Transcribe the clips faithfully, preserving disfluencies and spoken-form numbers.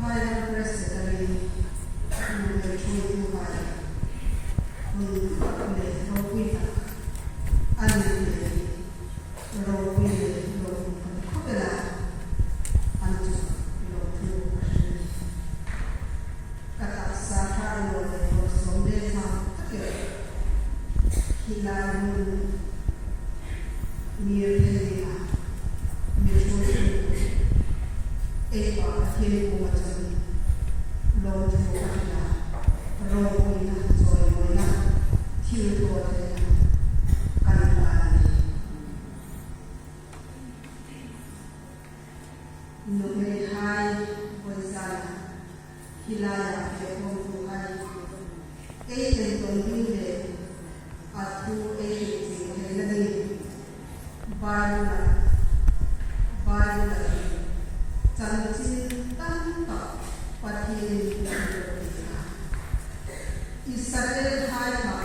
Hailang Presbytery, hung le ṭhuoitu hai, hung le ropui tak an ni le, ropui le ropui tak khawp el a, an chu lawmthu ka hril. Ka taksa ṭha lo le, kawr sawm le chang tak el hi lai hmun mi ṭhenkhat, mi ṭhuoitu, ei Pa Pathien kuoma chun lawmthu ka hril a, ropuina, chawimawina, thilthawtheina kan hlan a nih. Nuhmeihai, vawisuna hi laia fe khawmtuhai, ei enkawl ding le a thu ei hrilchieng theina dingin Bible-a, Bible-a chanchin tam tak Pathienin a hrilpui a. Israelhai kha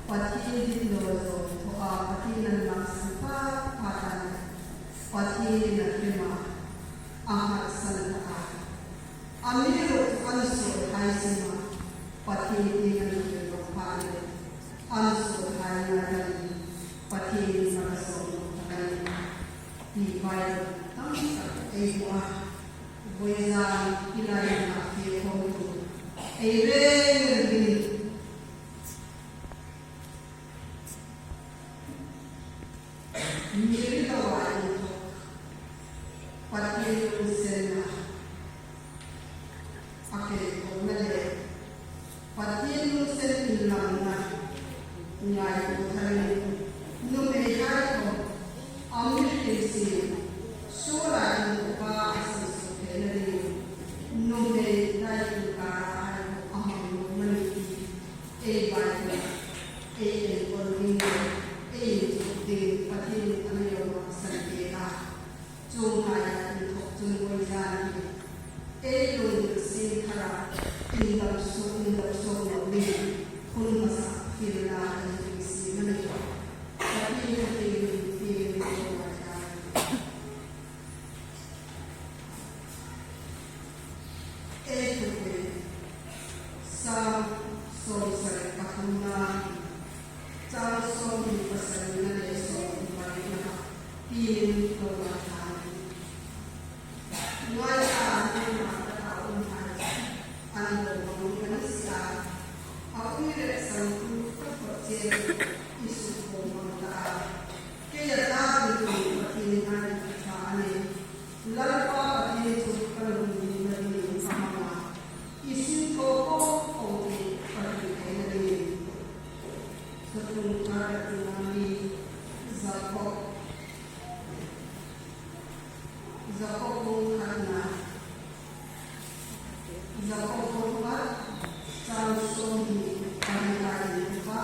Pathien dit naw zo thawa Pathien an maksan pha pha ta a, Pathienin a hrem a, a ngharsan ta a. Amiruokchu an sawlhai siem a, Pathien tieng an hril pha a, an sawlhai ngaidam Pathienin a la sawm ta a nih. Ti Bible tam tak ei hmu a, vawizan hi lai a fe khawm tu ei reng reng ding. Mi ri loa inthawk Pathien lunginsenna a kei khawmna le Pathien lunginsen inlangna ngaituo tharin nuhmeihai khawm a mi hriet sien, suola inthawka a siem suk theina dingin nuhmei lai inkara hai khawm a hmang nuom a nih ti ei Bible ei enkawl ding, ei inchuk ding Pathienin a mi lo maksan pek a. Chuong hnaia inthawk chun vawizan hi ei lungril sien thara indam suok, indam suok lo ding hun hmasa fielna ei hriet sien a nih. Pathien thu tieng, tieng ei hmu a. Ei thupui, Sam sawmsari pathumna, chang sawmhni pasalina le sawmhni parina, tinin lo ngaithlak. Ngai a, an hmang taka um hai, an lo hmang an si a, a uire sangtu ka phawt che, i suk bo hmang ta a. Keia ta ding Pathien hai ka ṭha a nih. Lalpa Pathien chu ka lungril dingin a hmang a, i sin thaw po po hi ka hril theina dingin. Thutlung Thar a tina mi Jakob, Jakob bung khatna, Jakob bung khat, chang sawmhni pahni a inthawka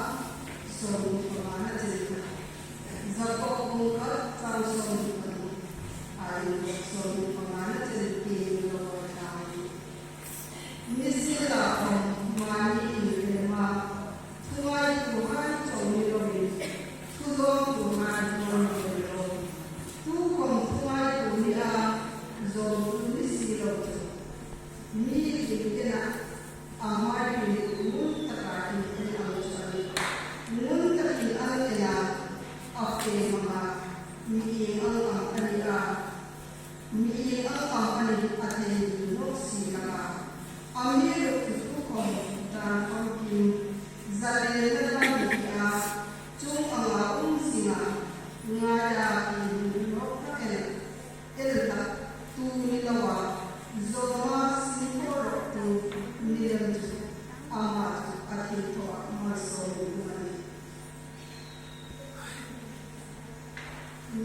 sawmhni pangana chen. Jakob bung khat, chang sawmhni pahni a inthawka sawmhni pangana chen tieng lo ngaithlak. Nisienlakhawm mani inrema, thungaituhai chau ni loin, thudawngtuhai dawn ni lo. Tukhawm thungaituhai ni a, zawngtu ni si lo chu. Mi inenna a hmai hril ngun taka inenna chu a nih. Ngun takin an en a, a fe hmang a, mi ieng ang am a ni a, mi ieng ang am a ni a thei nawk si hlak a. Amiruokchu tukhawm dan famkim, zalenna dam ni a, chuong anga um zing a, ngaia inhmu nawk tak el, el tak tu ni loa, zawma sin thaw rawk tu ni lem chu, ama chu a thilthawah malsawm um a nih.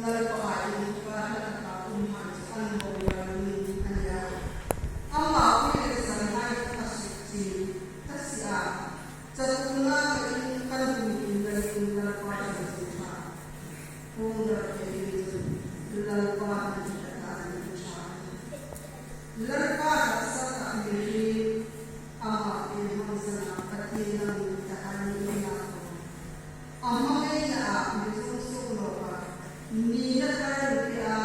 Lalpa inthawka hla taka umhai chu an bawngral ni a nih a. Ama uire sanhai a suk chin ta si a. Chatuona ka in kan hung inla ding Lalpa chanchin ṭha. Hung dam thei ding chun Lalpa hming ṭha a ni ṭha. Lalpa taksa tak mi hi ama pei hmang sana Pathien hming ṭha a ni a. A hmangaina a mi zung suk lo a, nina thar mi a,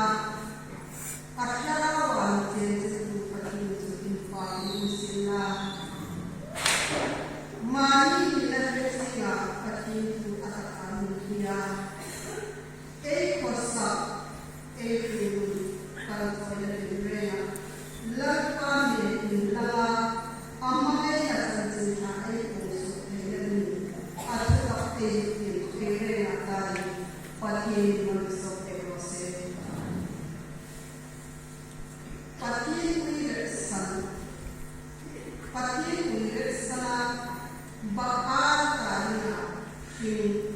a thlarau a mi chen chen tu Pathien chu inpâkin um sien la. Mani nina hre zinga Pathien thu a taka mi hriet a. Ei khawsak, ei hringnun kalchawina ding renga, Lalpa hming inlanga, a hmangaina chanchin ṭha ei puong suk theina dingin, a thutak ei tin ei renga ta dingin, Pathienin malsawm pek raw se. Pathien uire san, Pathien uire sana, Baal ta dinga hring,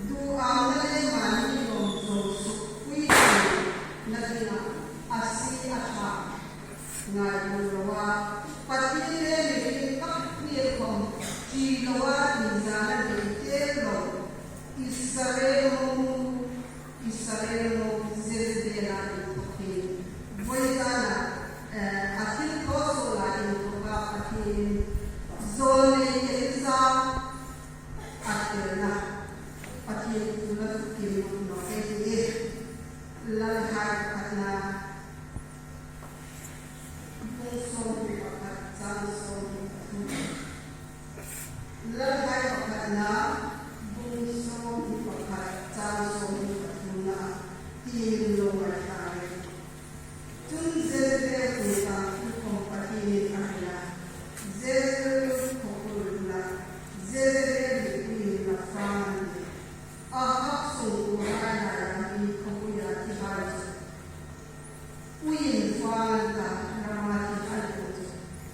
duamna le mani lawm zo sukpuina dinga a sie a ṭha ngai ro a, Pathien le mi hring tak hriet khawm ṭi loa inzana nei tel lo, Israel mawng, Israel mawng Jezebela inthawkin, vawizana, eh, a thilthaw suola inthawka Pathien Zawlnei Elija a telna, Pathien thu la kim nawk ei tih. Lalhai pakhatna bung sawmhni pakhat chang sawmhni pathum. Lalhai pakhatna bung sawmhni pakhat chang sawmhni pathumna tiin lo ngaithla ei. Chun Jezebel kum tang thu khawm Pathienin a hril a, Jezreel khawpui bula Jezebel hi uiin la fâng a nih. Ahab sungkuohai laia mi khawpuia thihai chu uiin fâng an ta, Rama thihai kuo chu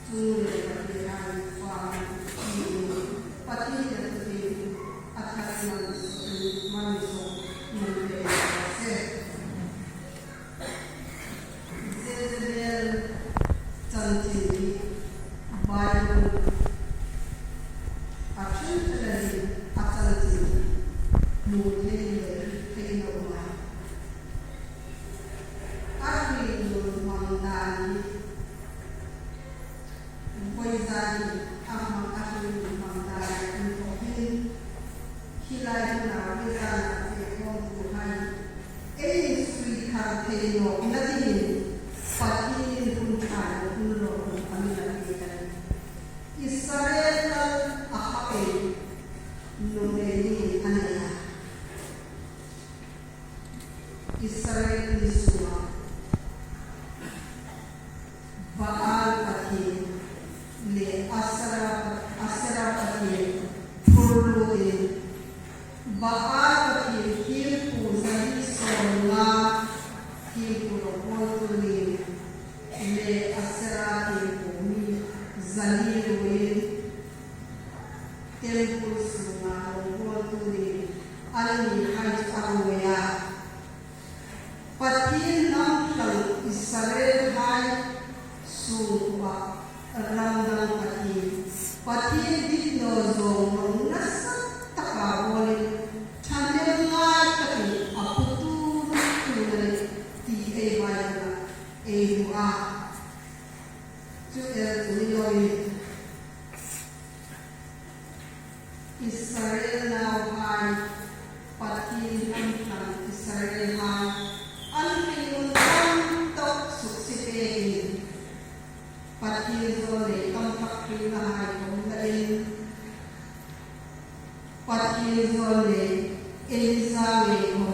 chungnunga thihai fâng an tih. Pathien a thu hi a thar man man man pe se. Jezebel chanchin hi Bible a ṭhen ṭhena hin a chanchin hi hmu thei le hriet thei naw a. A hriet nun hmang dan hi Voizan hin a hmang, a hriet nun hmang dan inthawk hin, hi lai huna voizana fe khawmtuhai ei insui thar thei nawkna dingin Pathienin hun ṭha le hun lawmum a mi la pek a nih. Israel lal Ahabin nuhmei ni a nei a. Israel insunga Baal pathien le Asera, Asera pathien phurluoin, Baal pathien thiempu zali sawmnga thiempu rongbawltu ni le Asera thiempu mi zali ruoin, temple sunga rongbawltu ni an nihai chu a ruoi a. Pathien hnam thlang Israelhai sungkuoa ram dang pathien, pathien dit naw zawng nawng nasa taka bawlin, ṭhahnem ngai takin a putu tum a nih ti ei Bible-a ei hmu a. Chu el chu ni loin, Israel nauhai, Pathien hnam thlang Israelhai an hringnun tam tak suksiet pekin, Pathien zawlnei tam tak hringnahai khawm lain, Pathien zawlnei Elija ngei khawm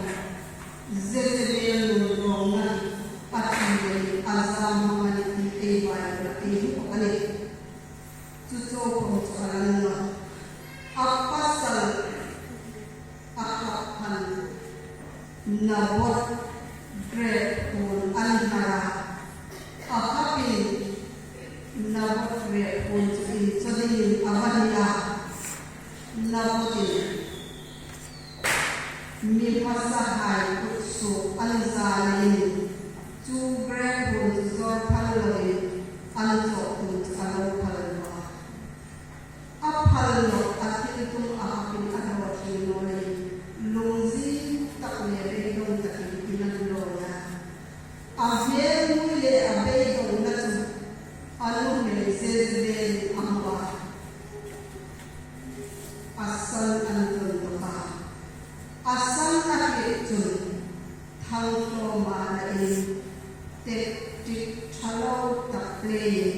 Jezebel nun rawngna a ti a, a zam hmang a nih ti ei Bible-a ei hmu a nih. Chu chu khawm chu a la ni nawh. A pasal Ahabin Naboth grep huon an hnar a. Ahabin Naboth grep huon chu inchaw dingin a va hnil a. Nabothin mi hmasahai kutsuok an zalin, chu grep huon chu zawr phal loin an chawk tum chu a lo phal naw a. A phal nawk a thil tum Ahabin a hraw thei naw leiin, lungzing tak le beidawng takin in an lawi a. A hmel ngui le a beidawngna chu a nuhmei Jezebelin a hmu a. A san an tum nawk a. A san a hriet chun, thangtlawma lain, tactic ṭha lo tak pleiin,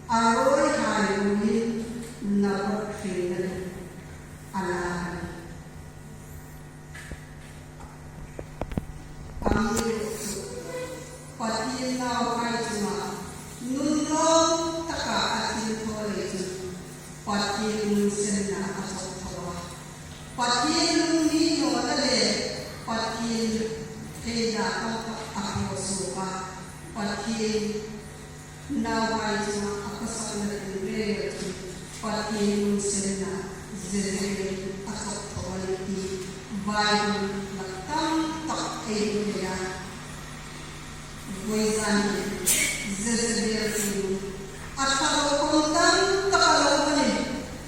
a rawihai ruoin Naboth hringna a lak a nih. Amiruokchu, Pathien nauhai chunga nun lawm taka a thil thaw lei chun, Pathien lunginsenna a chawk tho a. Pathien lung ni nawna le Pathien theida tam tak a hraw suok a. Pathien nauhai chunga a khawsakna ding reng chu Pathien lunginsenna Jezebel a chawk tho a nih ti Bible-a tam tak ei hmu thei a. Voizan hin Jezebel ti a ṭha lo khawm tam tak a lo hmu a nih.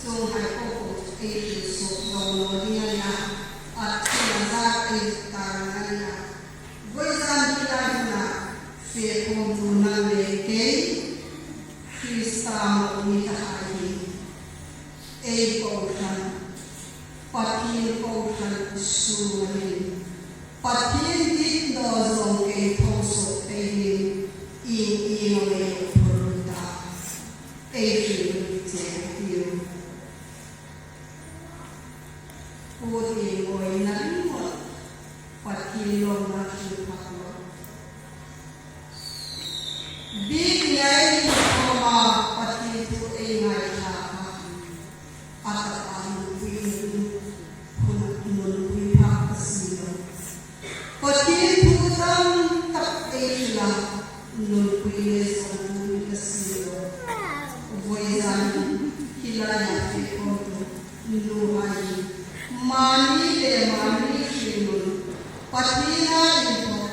Chuonghai po po ei hril suok zo naw ding a nih a. A ṭhina zâr ei zuk tar a nih a. Voizan hi lai huna fe khawmtu nang le kei, Krista mawng mi tahai hi, kohran, Pathien kohran sunga hin, Pathien dit naw zawng kei thawsuok thei dingin, ieng ieng am ei phur ta, ei hriet che a tiu. Putin ngawina ringawt, Pathien lawmna hriet phak lo. Biekin ei inkhawma Pathien thu ei ngaithlak a, a taka nunpui hun, hun nunpui phak ka si lo. Pathien thu tam tak ei hril a, nunpui le sawmtu ka si lo. Vawizan hi laia fe khawmtu nuhai, mani le mani hringnun, Pathiena inthawk,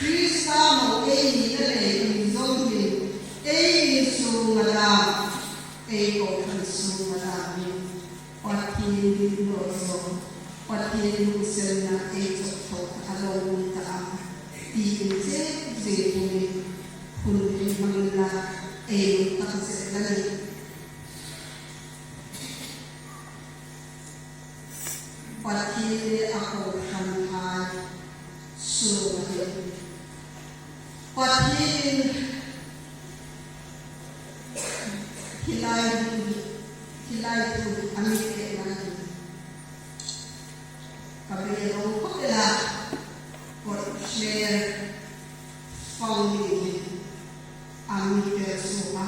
Krista mo ei nina le inzawm hin, ei in sunga dam, ei kohran sunga dam hin, Pathien dit naw zawng, Pathien lunginsenna ei chawk tho a lo um ta a, tiin che zing pumin, hun ei hmang la, ei lung tak zet la nih. Pathien le a kohranhai sunga hin, Pathienin hi lai, hi lai thu a mi pek lai, ka be lo khawp el a, kawtthler fang ding a mi pek suok a.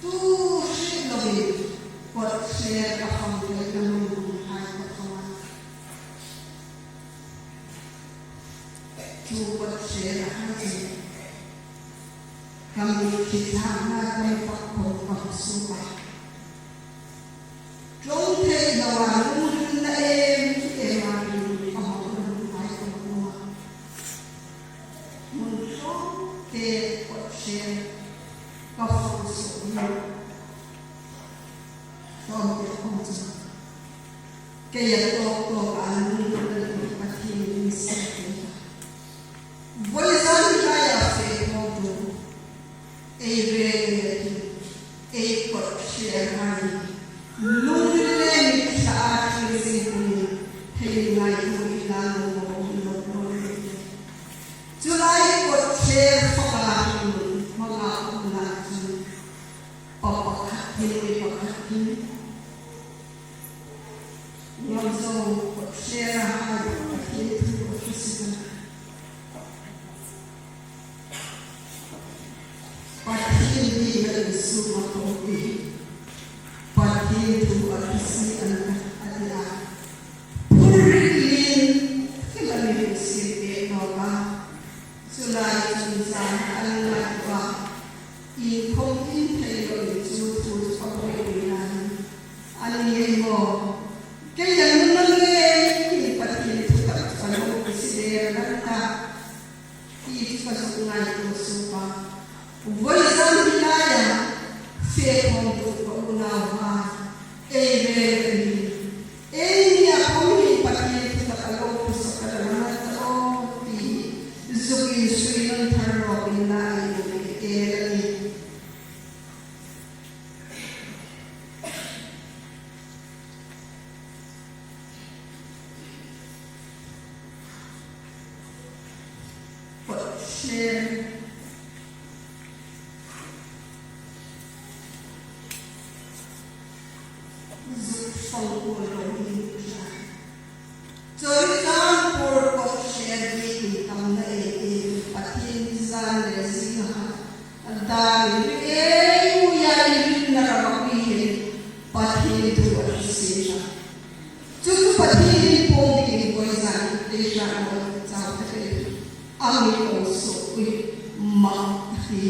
Tu hriet lovin kawtthler ka fang theina hmun hai ka fang a. Chu kawtthler a hai chu ka mi thi thlakna ka mi pak khawm ka hmu suok a. Ṭawng thei loa lunghrinna em em a ring a hawng a lunghai ka hmu a. Hmun tlawmte kawtthler ka fang suok a. Tlawmte khawm chu keia tawk tawka lunghrinna Pathienin a mi siem thei a. Vawizan hi laia fe khawmtu, ei reng le thil, ei kawtthlerhai, lungril le mitthla a ṭhil zing pumin, thei ngai tu i la lo lo lo lo lo. Chu lai kawtthler faka hin hmanga umna chu, pa pakhat hin, mi pakhat hin, ngam zo kawtthlerhai Pathien thu a hriet si a. Pathien nina in sunga khawm hi Pathien thu a hriet si a, a ti a. Phurrit lien, khi la mi hung siem pek nawk a. Chu lai chun zan an ngai a. Inkhawm in thei lo in chu thu chu a buoi buoi lai. Ani ngei maw? Keia nunna ngeiin Pathien thutak chu a lo hriet si der a ta. Ti chu ka zuk ngaituo suok a. Vawizan hi laia fe khawmtu ka unauhai, ei reng le thil, ei nia khawm hi Pathien thutak a lo hriet sak a la ring a ta aw ti zuk insui nawn thar rawk inla ei lo pe el a nih. Kawtthler zuk fang kuol lo ni tla. Chawri tan por kawtthler biekin tamna ei ei Pathien zan le zinga a dan ei uia ei rinna rawpui hin Pathien thu a hriet si a. Chu chu Pathienin puong dingin vawizan ei hriet naw chau tak el a mi lo suokpui mak a hi.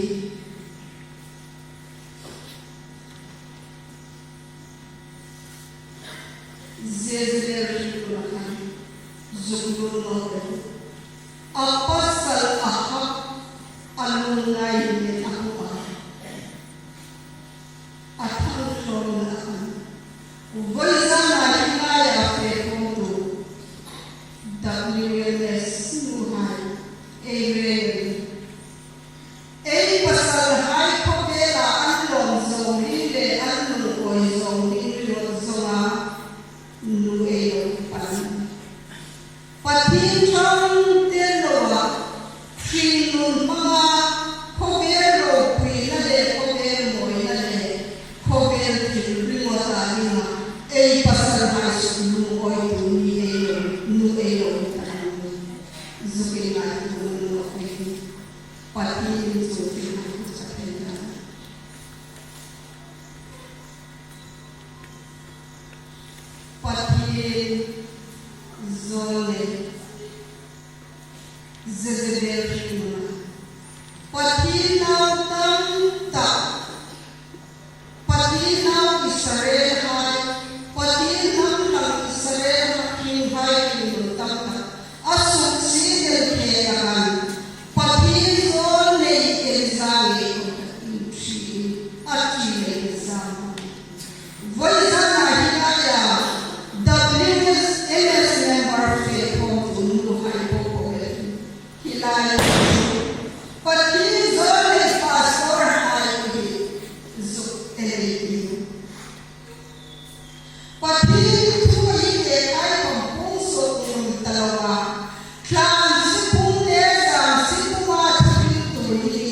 Jezebel hril kona khan zuk lût naw ro. A pasal Ahab a lungngai le a hmu a. A thangtlawmna khan vawizana hi laia fe khawmtu W L S nuhai, ei reng, ei pasalhai khawvela an lawm zo ding le an lungawi zo ding ringawt Ei pasalhai suk lungawitu ni ei lo, nu ei lo ni ta ang. Zuk ei ngaituo nawk ei tih. Pathienin chu ti hmasa thei a. Pathien zawlnei Jezebel hringnun. Pathien nau tam tak, Pathien nau Israelhai, Pathien hnam hlang Israel hringhai hringnun tam tak a suk si del thei a khan. Pathien zawlnei Elija ngei khawm tak in ṭhin a ṭi lei zam. Voizana hi laia W S M S member fe khawm nuhai po po le hi lai Pathien zawlnei pastorhai hi zuk el ei tiu. Pathien thu hi te ai pam pung so um ta lo a. Tlan si pung te zam si pung a thu tu hi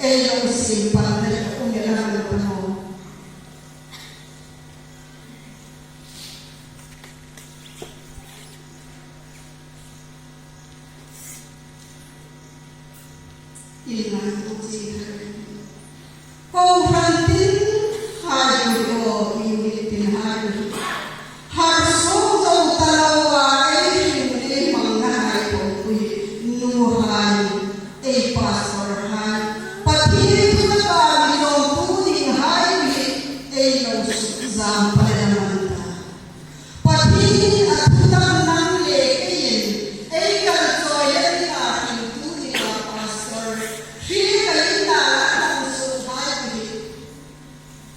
ei lo sim pan le um ya la lo. Inlan tu chi hai. Kohran tin hai lo, unit tin hai lo. Har sung zo ta lo a ei hring le hmangna hai ko pui. Nuhai, ei pastorhai. Pathien thu taka mi lawmthu dinghai mi ei lo suk zam pal a man ta. Pathienin a thutak nang le keiin ei kal chawi le dinga hringtu dinga pastor, hri ka inna la nang sukhai hi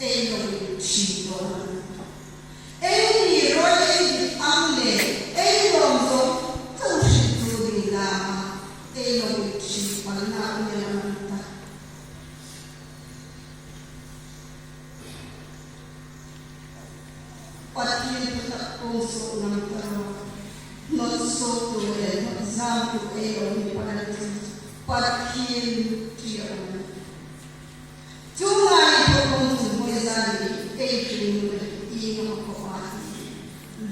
ei lo ṭhi dawn. Eini rawi ei dit ang le ei lawm zawk chau hringtu ding dama ei lo ṭhi palna um el a man ta. Pathien thutak kawng suok ngam ta ro. Hnawt suoktu le hnawt zamtu ei lo ni pal a ni chun Pathien ṭi a um. Chuong ang ei thawkawm chun voizan hi ei hringnun hi ieng am a khawp a ti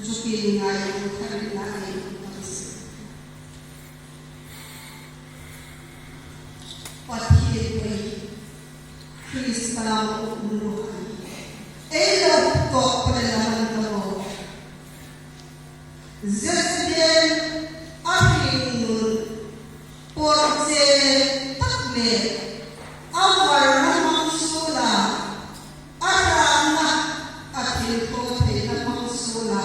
zuk ei ngaituo thar inla ei um ta si. Pathien pei Krista um lo hai. Ei lo tawk pal a man ta lo. Jezebel a hringnun porche tak le a varna hmang suola, a hrâtna, a thilthaw theina hmang suola,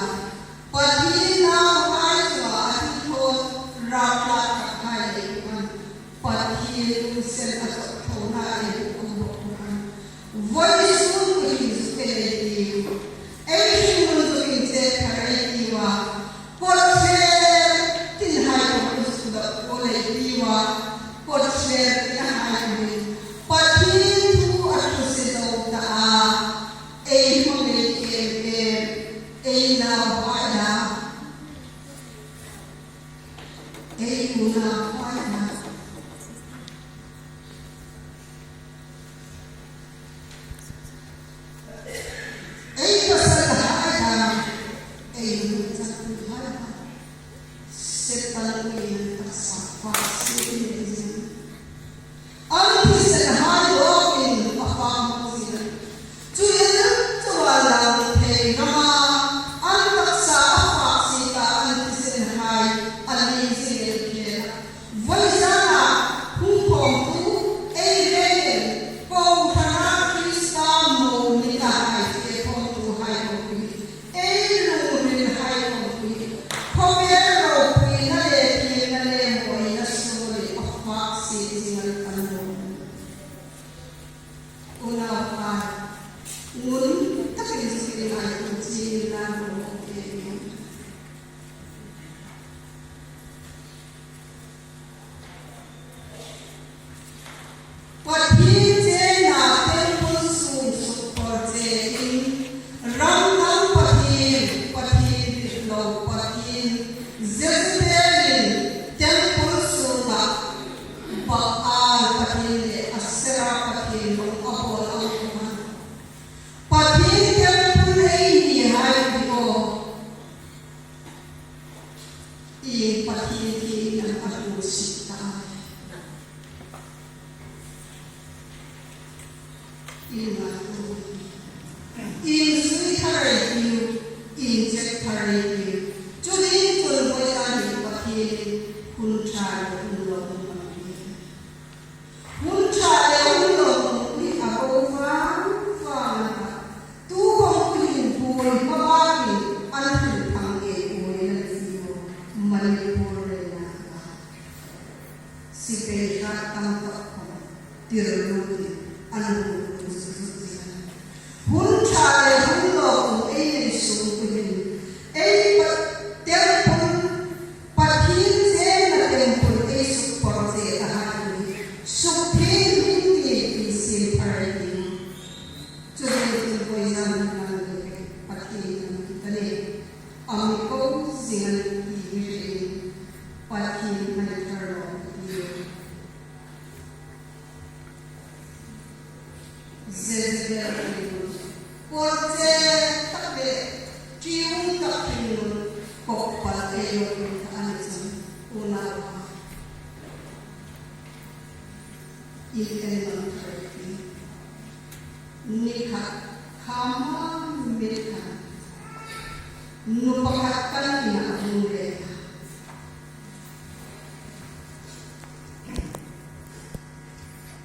Pathien nauhai chunga a thilthaw râpthlak takhai lei khan Pathien lunginsen a tawk thona ei hung um bawk khan. Voisun ku hin zuk el ei tiu. Ei hringnun zuk inchek thar ei tiu a. Kawtthler tinhai khawm zuk dawk ei tiu a. Kawtthler tinhai khawm Pathien thu a thu se zo ta a. Ei hmang ei kem kem. Ei nauhai a. Ei unauhai a. Ei pasalhai a, ei nuhmei changtuhai a, Setan kuoma taksa fak sie ei zie. An thisenhai dawkin a fak mawk zie. Chu el chauh a la thei rama, an taksa a fak sie ta an thisenhai a lien zie el khela. Voizana hung khawmtu ei rengin kohrana Krista mo ni tahai fe khawmtuhai khawm hi ei lungril hai khawm hi khawvel ropuina le thiemna tir lo ding an hung tum zuk zuk zing a. Hun ṭha le hun lawk ei nei sung ku hin ei pa, temple, Pathien chengna temple ei suk por che ta hai hi, suk thei ding ti ti siem phar ei tih. Chu ding chun voi zan nang le Pathien an ti ta le, a mi ko zing an ti hi hre, Pathien an thar lo ti. Jezebel ṭium, kawr che tak le ṭium tak hringnun kawppal ei lo tum ta a ni chun, unauhai, in en mang thar ei tih. Ni khat, kha hma mit khan, nu pakhat kan inah a hung leng a.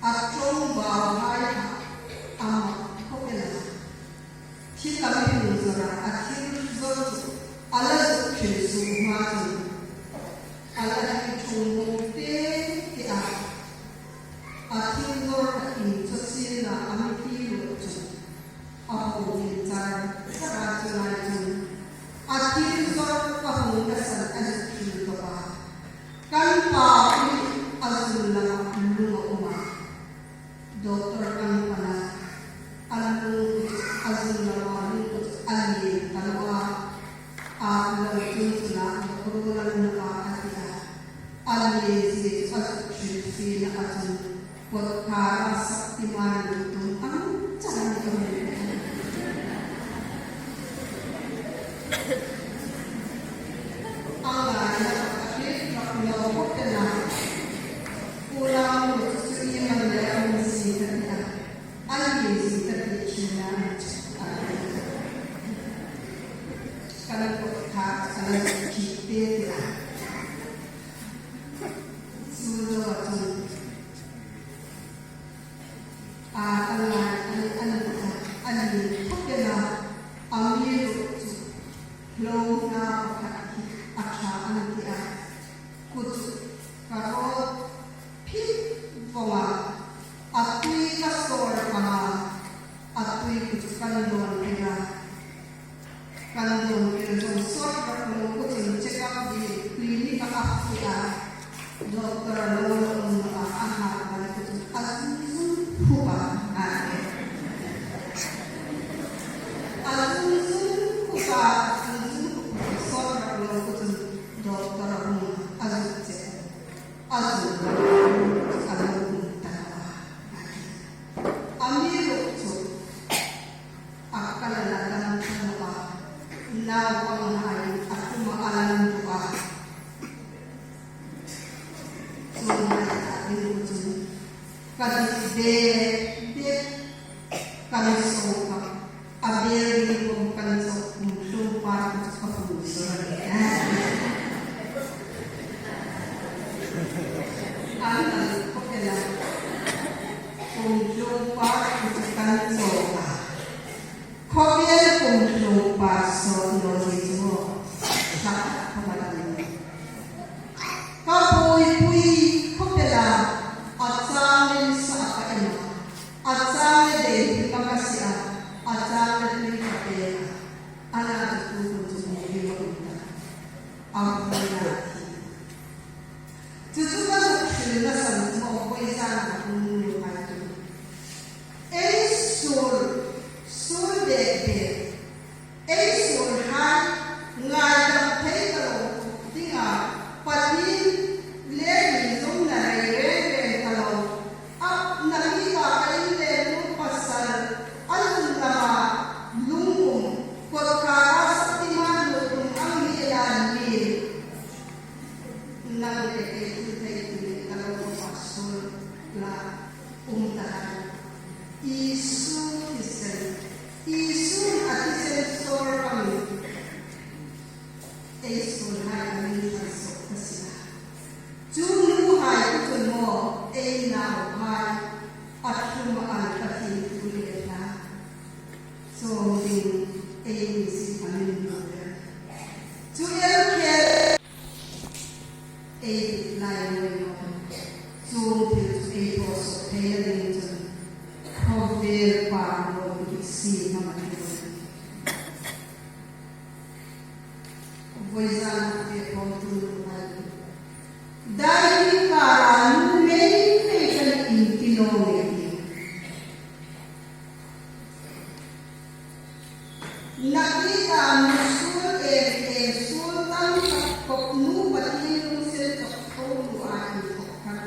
A ṭawngbauhai kha a mak khawp el a. Thi ka mi hung zawr a, a thil zawr chu a la zuk hril suok hma chun, a la hril ṭhung mawng te te a. A thil zawr a inchawk sienla a mi ti lutuk chun, a hung inchar char a, chu lai chun a thil zawr a hung nasan a zuk hril tawp a. Kan pa hi a zun lama lung a um a. Doctor kan pana a lung, a zun lama lung a lien ta naw a. A lo chun chun a doctor lama a ti a. A lien zie chu a zuk hril fie na a chun, kawtkhara Shaktiman lo tum ang chang a ni. A ngaina a hriet rak lo khawp el a. Unau nu chu ieman le a um zie ka ti a, a lien zie ka ti ṭhin a, kan kawtkhar a la zuk khik te te a. Chu zoa chun a, a ngai, a, a, a lien khawp el a, amiruokchu hlawkna pakhat hi a ṭha an ti a. Kut chu ka rawt phit vawng a, a tui ka sawr pang a, a tui kut chu kan dawn kher a. Kan dawn kher zawng sawt rak lo kut chun check up ding clinic-a a fie a. Doctor lo lo um naw a, a nghak lai kut chun a zun zun khup a, a ti. A zun zun khup a, a zun zun khup a, sawt rak lo kut chun doctor a hung a, a zuk check. A zun rak lo kut chun a lo um ta naw a, a ti. Amiruokchu a kal a la dam ta naw a, naupanghai a ṭhuma a la dam ta a. Chuonghai ta ding chun ka dit det det kan sawk a, a building kum kan chawk kum hlum par chu ka hung zawr a nih. An kan khawp el a, kum hlum par chu kan chawk a. Khawvel kum hlum par sawt naw zie chu maw? Ṭha khawp el a nih. Ka buoipui khawp el a, a chang le nisa ka en a, a chang le dei hlima ka sie a, a chang le tui ka pek a. Ana chu tu hun chu mi ri lo um ta. A hung na thi. Chu chu ka zuk hril nasan chu maw, voi zan a hung ni hai tu. Ei suol, suol bek bek. Ei suolhai ngaidam thei ta lo dinga Pathien le inzumna rei reng reng ta lo. A na mi ka ka in le nu pasal a zun lama lungum, kawtkhara Shaktiman lo tum ang hi la ni. Nang le kei thil thei ti ni ka lo pa suol la um ta hai. Isu thisen, Isu a thisen sawr ka mi. Ei suolhai a mi thar sawk ka si a. Chu nuhai tu chun maw, ei nauhai a ṭhuma an Pathien thu le hla sawm ding ei ni si a min lo le. Chu el khel ei dit lai mawi maw. Chuong thil chu ei thaw sawk theina ding chun khawvel pa lo ki si na ma thei. Voizan a fe khawm tu nu hai. Dai inkara nuhmei mei kan inti naw ngei ti. Nakie ta mi suol em em suol tam tak khop nu Pathien lunginsen tak tho nu a inthawk khan.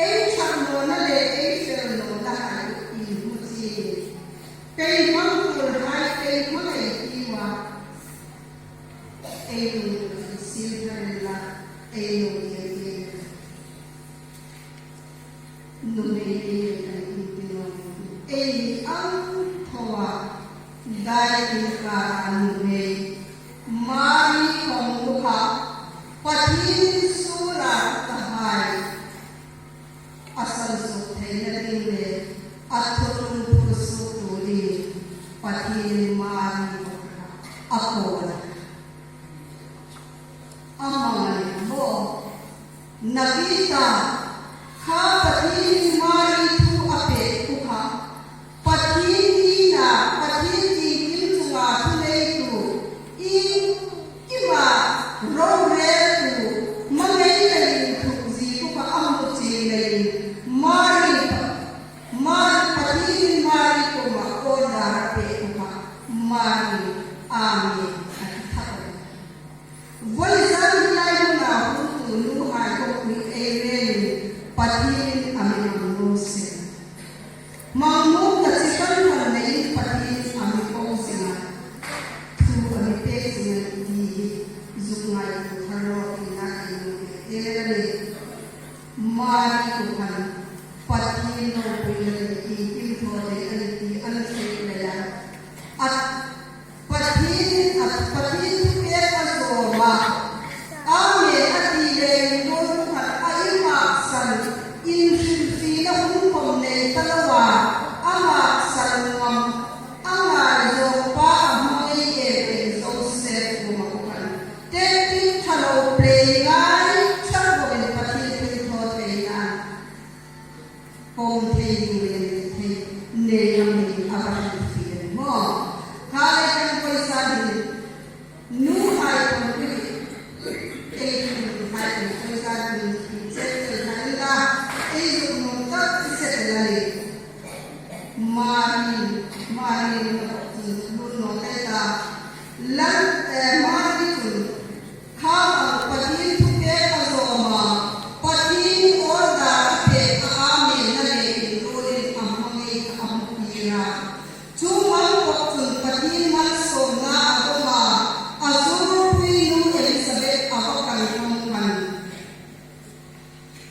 Ei ṭhat nawna le ei fel nawna hai inhmu chie. Pei hmang tur hai pei hmang ei ti a. Ei lung sil thar la, ei lung iem iem. Nuhmei ei kan inti naw. Ei ang tho a, dai inkara nuhmei. Mari khom bu kha, Pathien suol a ta hai. A san suk theina ding le, a thuthlung phur suk turin, Pathienin Mari khom a ko a. Ama ni mo, nakie ta, kha Pathienin Mari thu a pek u kha. Pathien tina, Pathien iengkim chunga thuneitu, iengkima roreltu, hmangai leiin thuk zie kha a hmu chieng leiin, Mari, Mari, Pathienin Mari kuoma order a pek kha, Mari, amen, a ti thak a. Voizan lai huna hung tu nu hai khom ei rengin Pathienin a mi hmang nuom sien. Hmang nuom ta chi kan hmang leiin Pathienin a mi ko sien a. Thu a mi pek sien a ti hi zuk ngaituo thar rawh tina ei nuom e. Mari kuoma khan Pathien lo pui le iengkim thaw thei a ni ti an hriet lei a. A Pathien, a Pathien thupek a zawm a. Amen a ti le, nuhmei khat a inhrietsan, inhrietsan a hung pawm nei ta lo a. A hrietsan ngam, a ngaizawng pa a hmangai em em Joseph kuoma khan. Tektir ṭha lo play ngai ṭha lovin Pathien thilthawtheina pawm thei ding le thei nei ngam ding a va hrilfie a ni maw. Kha lei kan voizan hin nu hai pawm hi ei nu hai pawm voizan hin chek chek hai la ei zuk nuom tak se la le. Mari, Mari, nun no te ta. Lan, eh, Mari chun, kha ang Pathien thupek a zawm a, Pathien order a pek a, amen a le inruolin a hmangai a hmu kir a. Chu hmang bawk chun Pathien malsawmna a dawng a, a zurpuinu Elizabeth a va kal khom khan.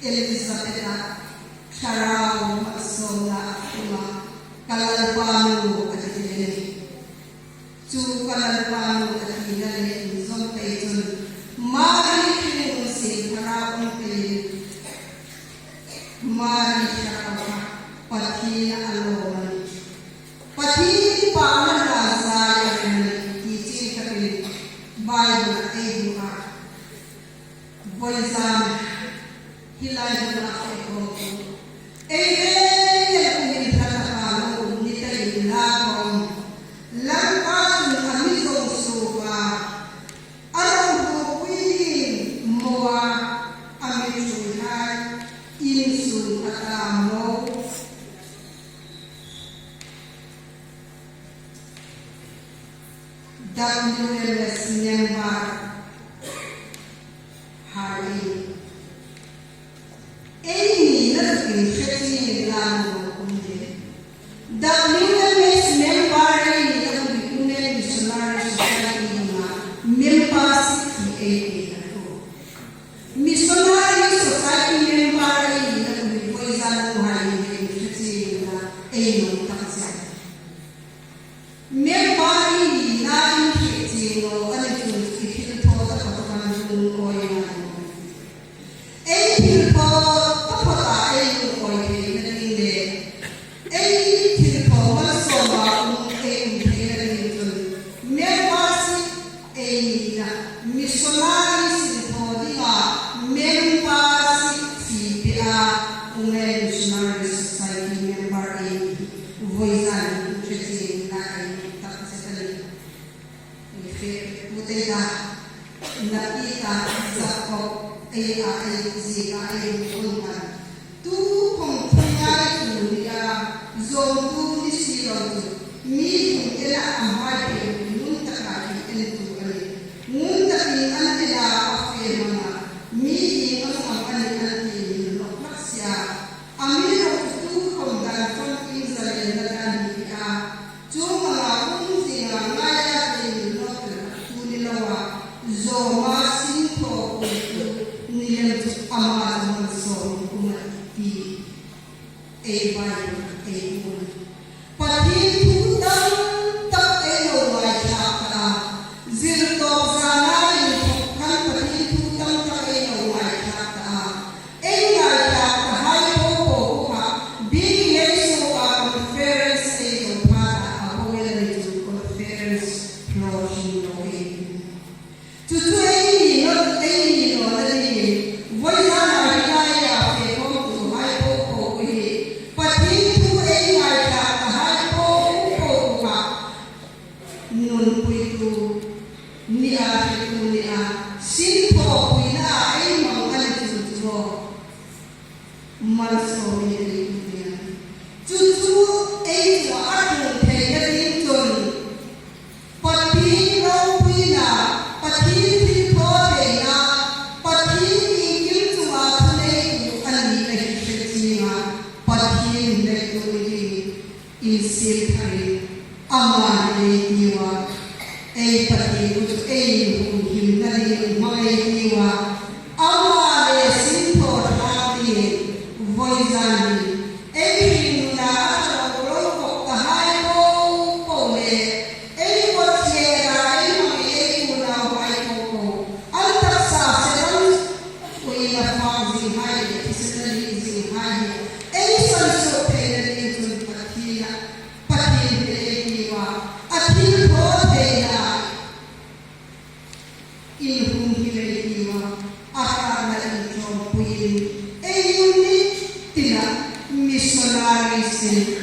Elizabeth-a thlarau malsawmna a um a, ka Lalpa nu a ti hle a nih. Chu ka Lalpa nu a tina le inzawm pei chun Mari hringnun sien thlarau um pei. Mari thlarau kha Pathien a lawm a nih. Pathien pa a hla zai a rem a nih ti chieng takin Bible-a ei hmu a. Voizan hi lai huna fe khom tu. Ei rengin kumin hla taka lo um ni ta inla khom. Lalpa chun a mi zong suok a. A lo hmuopui ding maw a, a mi ṭhuoihai insung a ta maw. W M S member hai ei nina zuk inhre chieng inla nuom a um de. W M S member ei nina zuk inhre missionary society-a membership ei pek a nih. Missionary society member ei nina zuk inhre voizan nuhmei hai ei inhre chieng inla ei nuom tak che. Member ei nina inhriet chieng naw a ni chun i thilthaw taphot kan lungawi ngai naw. Ei thilthaw taphota ei lungawi theina ding le ei thilthaw malsawma um ei um theina ding chun membership ei nina missionary sin thaw dinga membership fee pe a, Women Missionaries Ute ta, na i ta, Jakob, ei a, ei zi ka, ei hun kan. Tu khom thungai tu ni a, zong tu ni si lo tu. Mi hung ena am hai pe nun ta ka ki en tu ani. Nun ta ki an ena a fe mana. Mi hing am am ani an ti ni lo lak sia. Amiruokchu tu khom dan fon in zalen na dan hi a. Chuong ang a um zinga ngaia thei ni lo tel tu ni lo a. Zawma sin thaw pui tu ni lem chu ama chu malsawm um a ti. Ei Bible ei um. Pathien thu tam tak ei lo ngaithlak ta a. Zirtawp zana inthawk khan Pathien thu tam tak ei lo ngaithlak ta a. Ei ngaithlak ta hai po po kha, bik lei suoka conference ei lo pha ta a, a bo el ni chu conference hlawt hrim lo ei. Chu chu ei ni naw, ei ni nawna dingin, vawizana hi lai a fe khawm tu hai po po hi, Pathien thu ei ngaithlak ta hai po po kha, nunpuitu ni a, hretu ni a, sin thawpuina a ei hmang a ni chun chu aw. Malsawm ei ti ding a. Chu chu ei chu a tlung theina ding chun, Pathien ropuina, Pathien thilthawtheina, Pathien iengkim chunga thuneitu a ni a hi hre chieng a, Pathien hnetu ni ding. Insiem tharin, ama le ei tiu a, ei Pathien chu ei hung himna ding hmang ei tiu a, ama le sin thaw ṭha dingin, vawizan hin, ei hringnuna a ṭha lo lo kawk ta hai po po le, ei kawtthler a ei hmang ei unauhai po po, an taksa sedang uina fak zinghai le, thisen a lik zinghai hi, ei sansuok theina ding chun Pathien a, Pathien hi ei tiu a, a thilthawtheina in hung him ei tiu a, a ṭhatna in ṭawmpuiin, ei um ni tina missionary sin